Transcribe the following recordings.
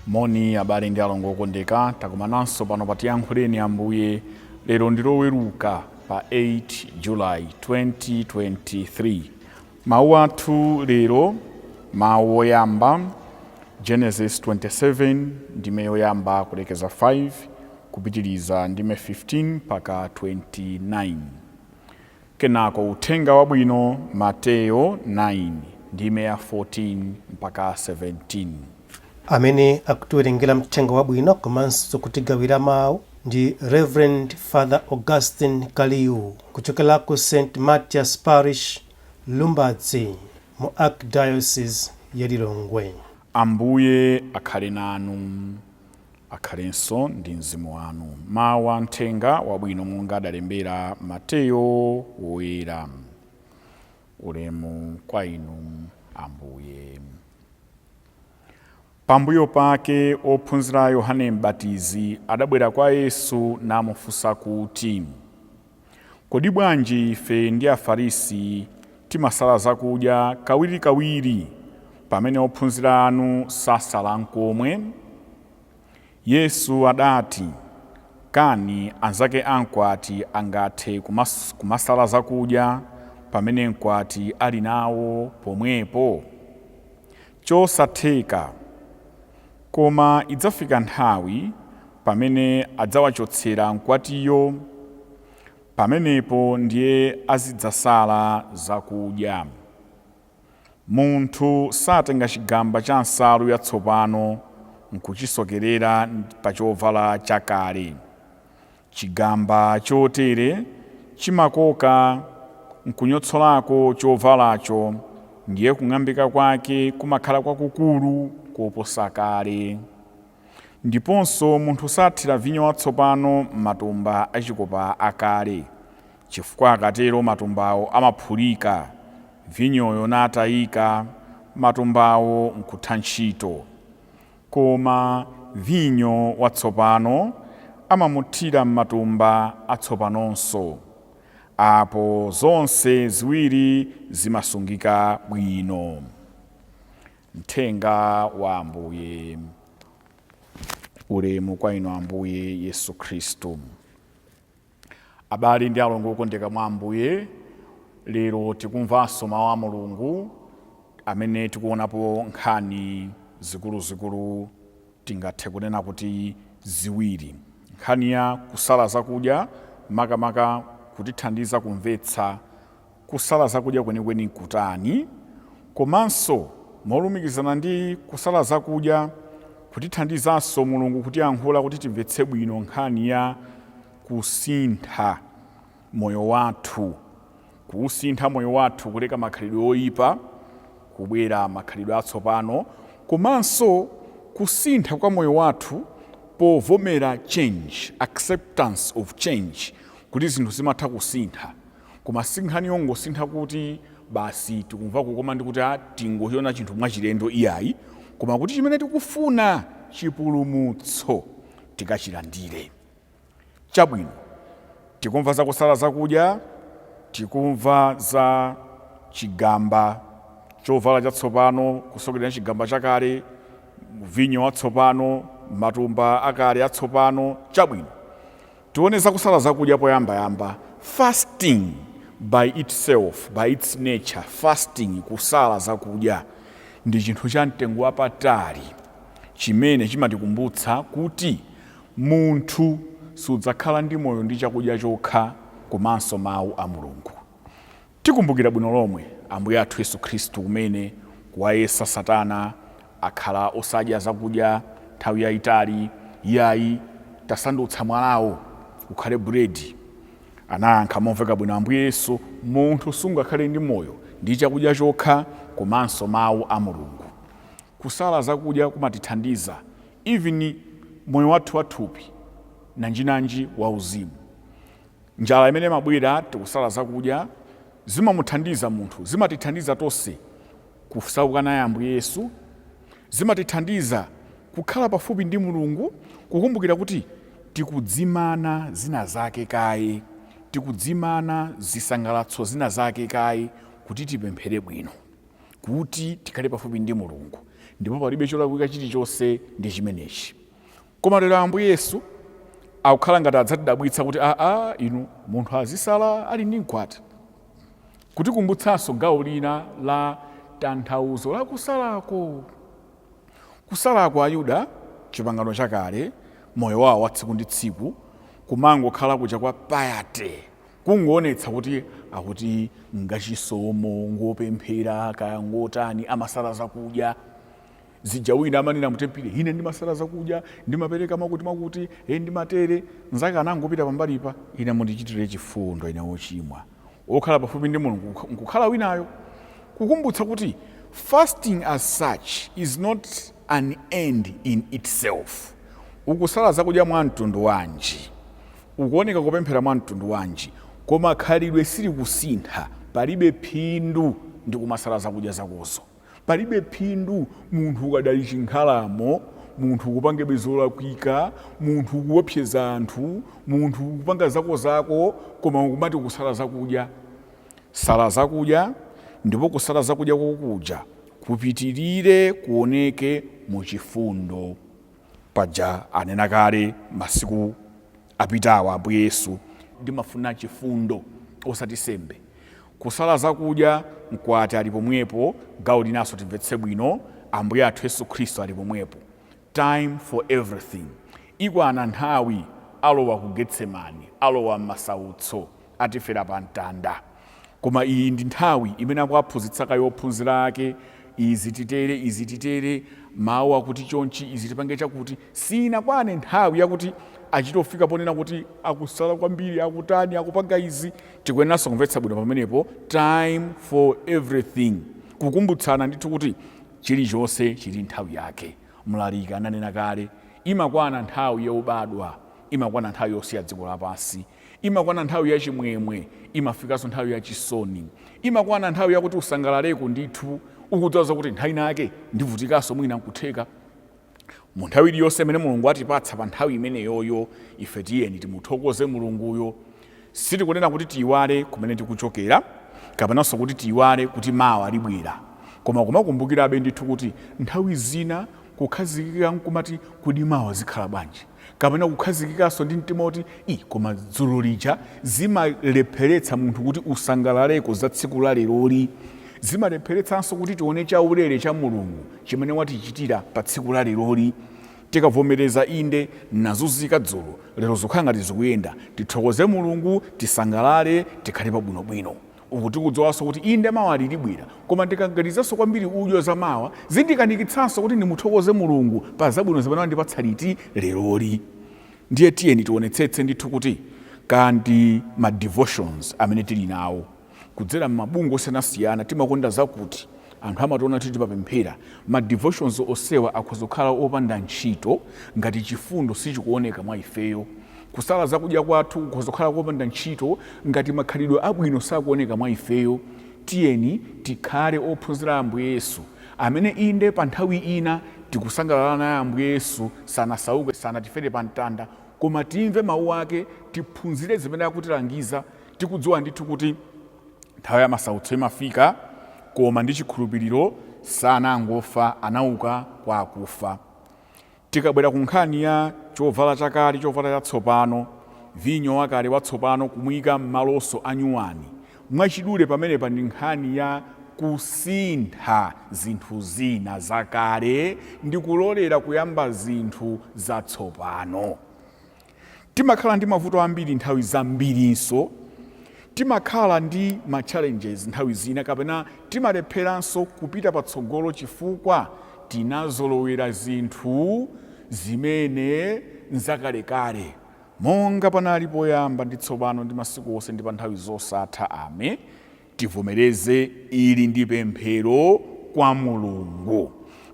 Moni abale ndi alongo okondeka, takumananso pano pa Tiyankhuleni Ambuye. Lero ndi Loweruka pa 8 July 2023. Mawu athu lero, mawu oyamba, Genesis 27 ndime yoyamba kulekeza 5, kupitiriza ndime 15 mpaka 29. Kenako Uthenga Wabwino, Mateyo 9 ndime ya 14 mpaka 17. Amene akutiwerengera Mthenga Wabwino komanso kutigawira mawu ndi Reverend Father Augustine Kaliu kuchokera ku St Mathias Parish, Lumbadzi, mu Archdiocese ya Lilongwe. Ambuye akhale nanu. Akhalenso ndi mzimu wanu. Mawu a Mthenga Wabwino monga adalembera Mateyo Woyera. Ulemu kwa inu, Ambuye. Pambuyo pake ophunzira a Yohane Mbatizi adabwera kwa Yesu namufunsa kuti, Kodi bwanji ife ndi Afarisi timasala zakudya kawirikawiri, pamene ophunzira anu sasala nkomwe? Yesu adati, Kani anzake a mkwati angathe kumasala zakudya pamene mkwati ali nawo pomwepo? Chosatheka! Koma idzafika nthawi pamene adzawachotsera mkwatiyo, pamenepo ndiye azidzasala zakudya. Munthu satenga chigamba cha nsalu yatsopano nkuchisokerera pa chovala chakale. Chigamba chotere chimakoka nkunyotsolako chovalacho, ndiye kung'ambika kwake kumakhala kwakukulu koposa kale. Ndiponso munthu sathira vinyo watsopano m'matumba achikopa akale, chifukwa akatero matumbawo amaphulika, vinyoyo natayika, matumbawo nkutha ntchito. Koma vinyo watsopano amamuthira m'matumba atsopanonso. Apo zonse ziwiri zimasungika bwino. Mthenga wa Ambuye. Ulemu kwa inu, Ambuye Yesu Khristu. Abale ndi alongo okondeka mwa Ambuye, lero tikumvanso mawu a Mulungu amene tikuonapo nkhani zikuluzikulu, tingathe kunena kuti ziwiri. Nkhani ya kusala zakudya, makamaka kutithandiza kumvetsa kusala zakudya kwenikweni nkutani, komanso molumikizana ndi kusala zakudya, kutithandizanso Mulungu kutiyankhula kuti timvetse bwino nkhani ya kusintha moyo wathu, kuusintha moyo wathu, kuleka makhalidwe oyipa, kubwera makhalidwe atsopano, komanso kusintha kwa moyo wathu povomera change, acceptance of change, kuti zinthu zimatha kusintha. Koma si nkhani yongosintha kuti basi tikumva kukoma ndi kuti tingochiona chinthu mwachilendo, iyayi, koma kuti chimene tikufuna, chipulumutso, tikachilandire. Chabwino, tikumva za kusala zakudya, tikumva za chigamba chovala chatsopano kusokerera chigamba chakale, vinyo watsopano matumba akale atsopano. Chabwino, tione za kusala zakudya poyambayamba. Fasting by itself, by its nature, fasting, kusala zakudya, ndi chinthu cha mtengo wapatali chimene chimatikumbutsa kuti munthu sudzakhala ndi moyo ndi chakudya chokha, komanso mawu a Mulungu. Tikumbukira bwino lomwe Ambuye athu Yesu Khristu kumene kuwayesa Satana, akhala osadya zakudya nthawi yayitali, iyayi, tasandutsa mwalawo ukhale buledi. Anayankha momveka bwino Ambuye Yesu, munthu sungakhale ndi moyo ndi chakudya chokha, komanso mawu a Mulungu. Kusala zakudya kumatithandiza even moyo wathu wathupi, nanjinanji wauzimu. Njala imene imabwera tikusala zakudya zimamuthandiza munthu, zimatithandiza tonse kusauka naye Ambuye Yesu, zimatithandiza kukhala pafupi ndi Mulungu, kukumbukira kuti tikudzimana zina zake kaye, tikudzimana zisangalatso zina zake kaye kuti tipemphere bwino, kuti tikhale pafupi ndi Mulungu. Ndipo palibe cholakwika chilichonse ndi chimenechi. Koma lero Ambuye Yesu akukhala ngati adzatidabwitsa kuti aa, inu, munthu azisala ali ndi mkwati. Kutikumbutsanso gawo lina la tanthauzo la kusalako. Kusalako Ayuda, Chipangano Chakale, moyo wawo wa tsiku ndi tsiku, kumangokhala kuja kwa piety, kungoonetsa kuti akuti ngachisomo, ngopemphera, kaya ngotani, amasala zakudya. Zija wina amanena mutempile, ine ndimasala zakudya, ndimapereka mwakuti mwakuti, ndimatere. Nzake anangopita pambalipa, ine mundichitire chifundo, ine wochimwa. Wokhala pafupi ndi Mulungu nkukhala winayo. Kukumbutsa kuti fasting as such is not an end in itself. Ukusala zakudya mwa mtundu wanji, ukuoneka kupemphera mwa mtundu wanji, koma khalidwe silikusintha, palibe phindu ndi kumasala zakudya zakozo. Palibe phindu munthu ukadali chinkhalamo, munthu ukupangebe zolakwika, munthu ukuopseza anthu, munthu ukupanga zako zako, koma ukumati kusala zakudya. Sala zakudya, ndipo kusala zakudya kokuja kupitirire, kuoneke mu chifundo. Paja anena kale masiku apitawa Ambuye Yesu, ndimafuna chifundo osati sembe. Kusala zakudya, mkwati ali pomwepo. Gawo linanso timvetse bwino, Ambuye athu Yesu Khristu ali pomwepo. Time for everything. Ikwana nthawi alowa ku Getsemani, alowa m'masautso, atifera pa mtanda. Koma iyi ndi nthawi imene akuwaphunzitsa kaye ophunzira ake, izi titere, izi titere, mawu akuti chonchi, izi tipange chakuti. Sinakwane nthawi yakuti achitofika ponena kuti akusala kwambiri, akutani, akupanga izi. Tikuyeneranso kumvetsa bwino pamenepo, time for everything, kukumbutsana ndithu kuti chilichonse chili nthawi yake. Mlaliki ananena kale, imakwana nthawi yobadwa, imakwana nthawi yosiya dziko lapansi, imakwana nthawi yachimwemwe, imafikanso nthawi yachisoni, imakwana nthawi yakuti usangalaleko ndithu, ukudziwa kuti nthawi nake ndivutikanso, mwina nkutheka. Mu nthawi iliyonse imene Mulungu atipatsa, pa nthawi imeneyoyo ife tiyeni timuthokoze Mulunguyo. Sitikunena kuti tiyiwale kumene tikuchokera, kapenanso kuti tiyiwale kuti mawa libwera, koma kumakumbukirabe ndithu kuti nthawi zina kukhazikika nkumati kodi mawa zikhala bwanji, kapena kukhazikikanso ndi mtima kuti i koma dzulo lija, zimalepheretsa munthu kuti usangalaleko za tsiku la leroli. Zimalepheretsanso kuti tione chaulere cha Mulungu chimene watichitira pa tsiku la leroli. Tikavomereza, inde, nazunzika dzulo, lero zikukhala ngati zikuyenda, tithokoze Mulungu, tisangalale, tikhale pabwinobwino, uku tikudziwanso kuti inde, mawa lilibwera. Koma ndikaganizanso kwambiri udyo za mawa, zindikanikitsanso kuti ndimuthokoze Mulungu pa zabwino zimene wandipatsa liti? Leroli. Ndiye tiyeni tionetsetse ndithu kuti kandi ma devotions amene tili nawo kudzera m'mabungwe osiyanasiyana, timakonda zakuti anthu amationa kuti timapemphera, ma devotions osewa akhoza kukhala opanda ntchito ngati chifundo sichikuoneka mwa ifeyo. Kusala zakudya kwathu kukhoza kukhala kopanda ntchito ngati makhalidwe abwino sakuoneka mwa ifeyo. Tiyeni tikhale ophunzira Ambuye Yesu amene inde, pa nthawi ina tikusangalala naye Ambuye Yesu, sanasauke, sanatifere pa mtanda, koma timve mawu ake, tiphunzire zimene akutilangiza, tikudziwa ndithu kuti nthawi ya masautso imafika, koma ndi chikhulupiriro sanangofa, anauka kwa akufa. Tikabwera ku nkhani ya chovala chakale, chovala chatsopano, vinyo wakale, watsopano kumuyika m'malonso anyuwani, mwachidule pamenepa ndi nkhani ya kusintha zinthu zina zakale ndi kulolera kuyamba zinthu zatsopano. Timakhala ndi mavuto ambiri nthawi zambirinso, timakhala ndi ma challenges nthawi zina, kapena timalepheranso kupita patsogolo chifukwa tinazolowera zinthu zimene nzakalekale. Monga panali poyamba, ndi tsopano, ndi masiku onse, ndi pa nthawi zosatha. Amen. Tivomereze, ili ndi pemphero kwa Mulungu,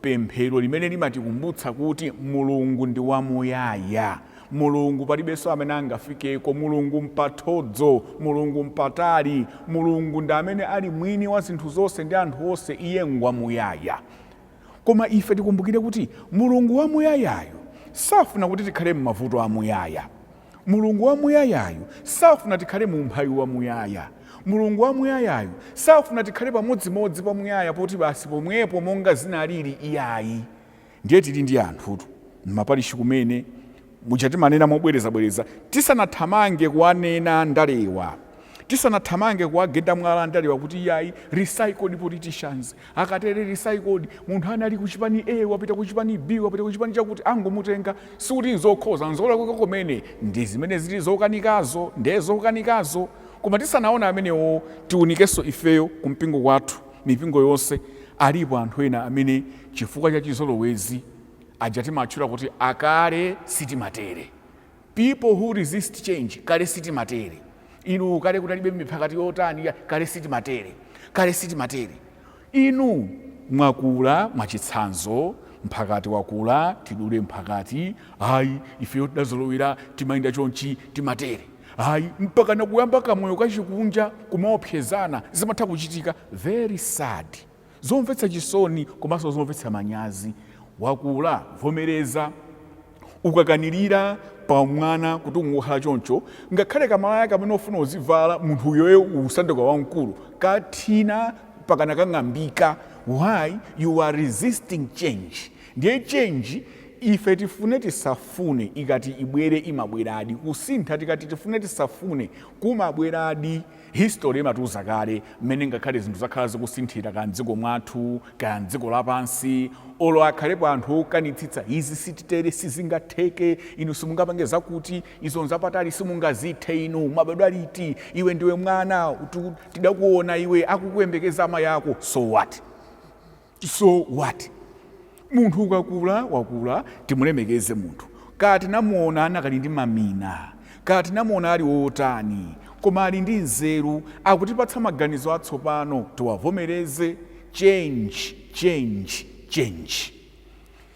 pemphero limene limatikumbutsa kuti Mulungu ndi wamuyaya, Mulungu palibenso amene angafikeko, Mulungu mpathodzo, Mulungu mpatali, Mulungu ndi amene ali mwini wa zinthu zonse ndi anthu onse, iye ngwamuyaya. Koma ife tikumbukire kuti Mulungu wamuyayayo safuna kuti tikhale m'mavuto amuyaya. Mulungu wamuyayayo safuna tikhale mu umphawi wamuyaya. Mulungu wamuyayayo safuna tikhale pamodzimodzi pamuyaya poti basi pomwepo monga zinalili, iyayi. Ndiye tili ndi anthutu mmaparishi kumene muja timanena mobwerezabwereza, tisanathamange kuwanena ndalewa, tisanathamange kuwagenda mwala ndalewa kuti iyayi, recycled politicians, akatere recycled, munthu anali kuchipani A wapita kuchipani B, wapita kuchipani chakuti, angomutenga, sikuti nzokhoza, nzolakwika kumene, ndi zimene zili zokanikazo, ndiye zokanikazo. Koma tisanaona amenewo, tiunikenso ifeyo kumpingo kwathu. Mipingo yonse alipo anthu ena amene chifukwa cha chizolowezi aja timatchula kuti akale sitimatere, people who resist change. Kale sitimatere inu, kale kunalibe miphakati yotani, kale sitimatere, kale sitimatere. Inu mwakula, mwachitsanzo mphakati wakula, tidule mphakati, ayi, ifeyo tidazolowera timayenda chonchi, timatere, ayi, mpaka nakuyamba kamoyo kachikunja kumaopsezana. Zimatha kuchitika. Very sad, zomvetsa chisoni komanso zomvetsa manyazi. Wakula, vomereza. Ukakanirira pa mwana kuti ungokhala choncho, ngakhale kamalaya kamene ufuna uzivala munthu uyoyo usanduka wamkulu, kathina pakana kang'ambika. Why? You are resisting change. Ndiye change, ife tifune tisafune, ikati ibwere imabweradi. Kusintha, tikati tifune tisafune, kumabweradi. History imatiuza kale mmene ngakhale zinthu zakhala zikusinthira, kaya mdziko mwathu, kaya mdziko lapansi. Olo akhalepo anthu okanitsitsa, izi sititere, sizingatheke, inu simungapange zakuti, izo nzapatali, simungazithe, inu mwabadwa liti, iwe ndiwe mwana, tidakuona iwe akukuyembekeza amayi ako. So what? So what? Munthu ukakula, wakula, timulemekeze munthu. Kaya tinamuona anakali ndi mamina, kaya tinamuona ali wotani, koma ali ndi nzeru, akutipatsa maganizo atsopano, tiwavomereze. Change, change, change.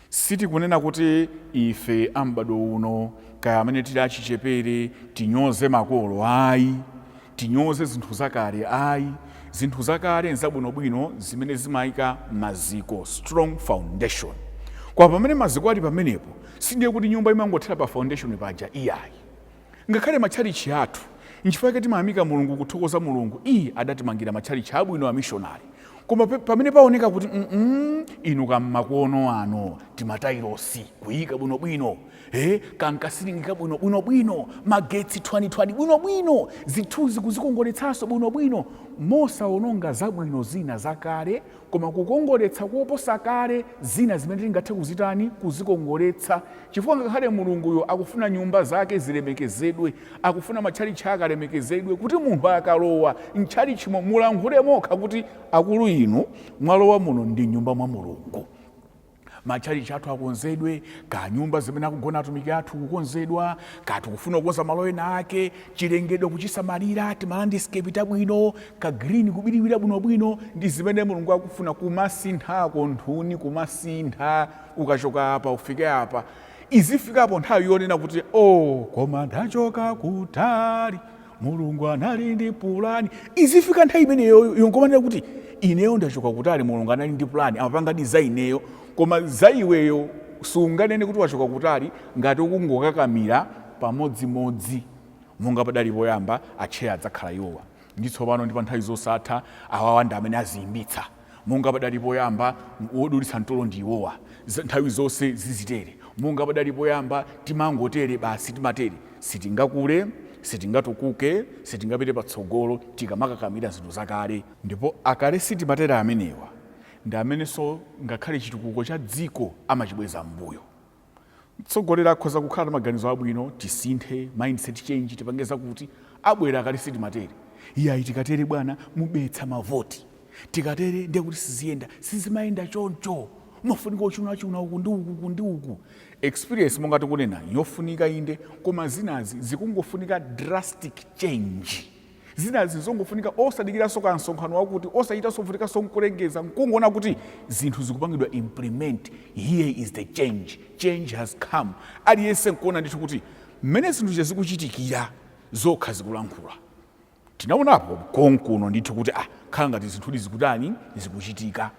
Sitikunena kuti ife ambadwo uno, kaya amene tili achichepere, tinyoze makolo, ayi, tinyoze zinthu zakale, ayi. Zinthu zakale nzabwinobwino zimene zimayika maziko, strong foundation. Kwa pamene maziko ali pamenepo, sindiye kuti nyumba imangothera pa foundation paja, iyayi. Ngakhale matchalichi athu, nchifukwa chake timayamika Mulungu, kuthokoza Mulungu, iye adatimangira matchalichi abwino amishonari. Koma pamene paoneka kuti inu kammakono ano timatailosi kuyika bwinobwino, kankasiringika bwinobwino, magetsi thwanithwani bwinobwino, zithunzi kuzikongoletsanso bwinobwino, mosaononga zabwino zina zakale, koma kukongoletsa koposa kale zina zimene tingathe kuzitani, kuzikongoletsa, chifukwa ngakhale Mulunguyo akufuna nyumba zake zilemekezedwe, akufuna matchalichi ake alemekezedwe, kuti munthu akalowa mtchalichimo mulankhule mokha kuti akulu inu mwalowa muno ndi nyumba mwa Mulungu. Matchalichi athu akonzedwe, ka nyumba zimene akugona atumiki athu kukonzedwa, ka tikufuna kukonza malo ena ake, chilengedwe kuchisamalira, timalandscape tabwino, ka green kubiriwira bwinobwino, ndi zimene Mulungu akufuna. Kumasinthako nthuni, kumasintha, ukachoka apa ufike apa, izifikapo nthawi yonena kuti oh, koma ndachoka kutali, Mulungu anali ndi pulani. Izifika nthawi imeneyo yongomanena kuti ineyo ndachoka kutali, Mulungu anali ndi pulani, amapangadi za ineyo. Koma za iweyo sunganene kuti wachoka kutali ngati ukungokakamira pamodzimodzi monga padali poyamba. Atcheya adzakhala iwowa ndi tsopano ndi pa nthawi zosatha, awawa ndi amene aziyimbitsa. Monga padali poyamba, wodulitsa mtolo ndi iwowa, nthawi zonse zizitere. Monga padali poyamba, timangotere basi, timatere. Sitingakule, sitingatukuke, sitingapite patsogolo tikamakakamira zinthu zakale. Ndipo akale sitimatere amenewa ndi amenenso ngakhale chitukuko cha dziko amachibweza m'mbuyo. Mtsogoleri akhoza kukhala ndi maganizo abwino, tisinthe, mindset change, tipange zakuti, abwera akale sitimatere. Iyayi, tikatere bwana mubetsa mavoti, tikatere ndiye kuti siziyenda. Sizimayenda choncho, umafunika uchunachuna uku ndi uku, uku ndi uku. Experience, monga tikunena, yofunika inde, koma zinazi zikungofunika drastic change. Zinazi zongofunika osadikiranso ka msonkhano wakuti, osachitanso kufunikanso nkulengeza, nkungoona kuti zinthu zikupangidwa implement. Here is the change, change has come. Aliyense nkuona ndithu kuti mmene zinthu zikuchitikira, zokha zikulankhula. Tinaonapo konkuno ndithu kuti ah, khala ngati zinthudi zikutani, zikuchitika.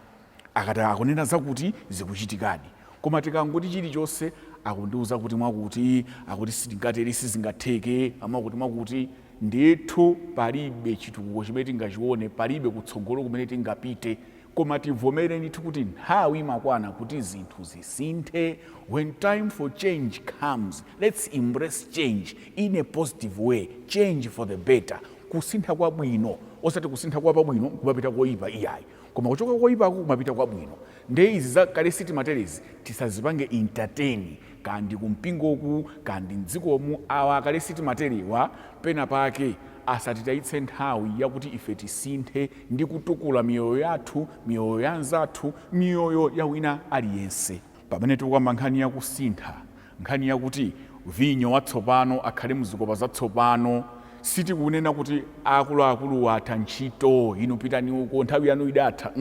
Akati akunena zakuti, zikuchitikadi. Koma tikangoti chilichonse akundiuza kuti mwakuti, akuti sitingatere, sizingatheke, amakuti mwakuti. Ndithu palibe chitukuko chimene tingachione, palibe kutsogolo kumene tingapite. Koma tivomere ndithu kuti nthawi imakwana kuti zinthu zisinthe. When time for change comes, let's embrace change in a positive way, change for the better, kusintha kwabwino, osati kusintha kwa pabwino kumapita koyipa iyayi, koma kuchoka koyipako kumapita kwabwino. Nde izi za kale sitimaterezi tisazipange entertain, kandi kumpingoku kandi mdzikomu. Awa akale sitimaterewa pena pake asatitayitse nthawi yakuti ife tisinthe ndi kutukula miyoyo yathu, miyoyo ya anzathu, miyoyo ya wina aliyense. Pamene tikukamba nkhani yakusintha, nkhani yakuti vinyo watsopano akhale mzikopa zatsopano, sitikunena kuti akuluakulu atha ntchito, inu pitani uko, nthawi yanu idatha.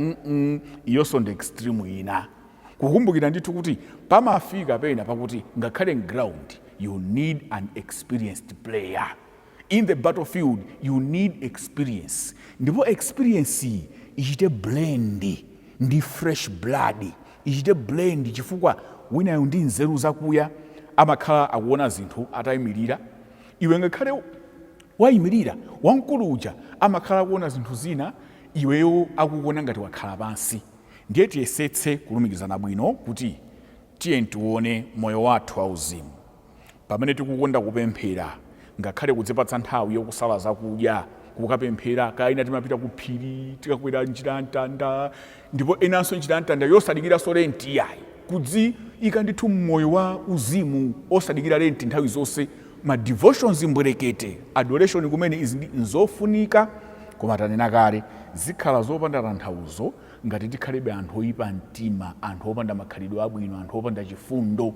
Iyonso ndi extreme ina. Kukumbukira ndithu kuti pamafika pena pakuti ngakhale ground you need an experienced player. In the battlefield you need experience, ndipo experience iyi ichite blend ndi fresh blood, ichite blend, chifukwa winayo ndi nzeru zakuya amakhala akuona zinthu atayimirira. Iwe ngakhale wayimirira, wamkulu uja amakhala akuona zinthu zina, iweyo akukuona ngati wakhala pansi. Ndiye tiyesetse kulumikizana bwino kuti tiye tione moyo wathu wauzimu. Pamene tikukonda kupemphera, ngakhale kudzipatsa nthawi yokusala zakudya kukapemphera, kaina timapita ku phiri, tikakwera njira ya mtanda, ndipo enanso njira ya mtanda yosadikiranso Lenti iyayi, kudziyika ndithu mmoyo wa uzimu osadikira Lenti nthawi zonse, ma devotions mbwerekete, adoration kumene, izi ndi nzofunika. Koma tanena kale, zikhala zopanda tanthauzo ngati tikhalebe anthu oyipa mtima, anthu opanda makhalidwe abwino, anthu opanda chifundo.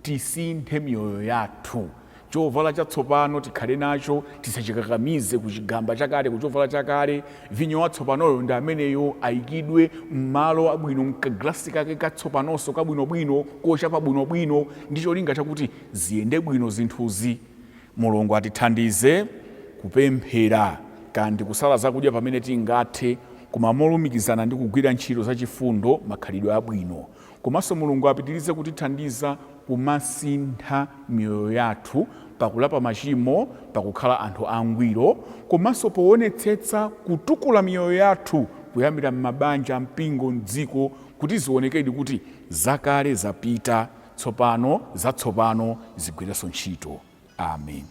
Tisinthe miyoyo yathu. Chovala chatsopano tikhale nacho, tisachikakamize kuchigamba chakale, kuchovala chakale. Vinyo watsopanoyo ndi ameneyo, ayikidwe m'malo abwino, mkaglasi kake katsopanonso kabwinobwino, kochapa bwinobwino, ndi cholinga chakuti ziyende bwino zinthuzi. Mulungu atithandize kupemphera kandi kusala zakudya pamene tingathe, koma molumikizana ndi kugwira ntchito zachifundo, makhalidwe abwino. Komanso Mulungu apitirize kutithandiza kumasintha miyoyo yathu pakulapa machimo, pakukhala anthu angwiro, komanso poonetsetsa kutukula miyoyo yathu kuyambira m'mabanja, mpingo, mdziko, kuti zionekedi kuti zakale zapita, tsopano zatsopano zigwirenso ntchito. Amen.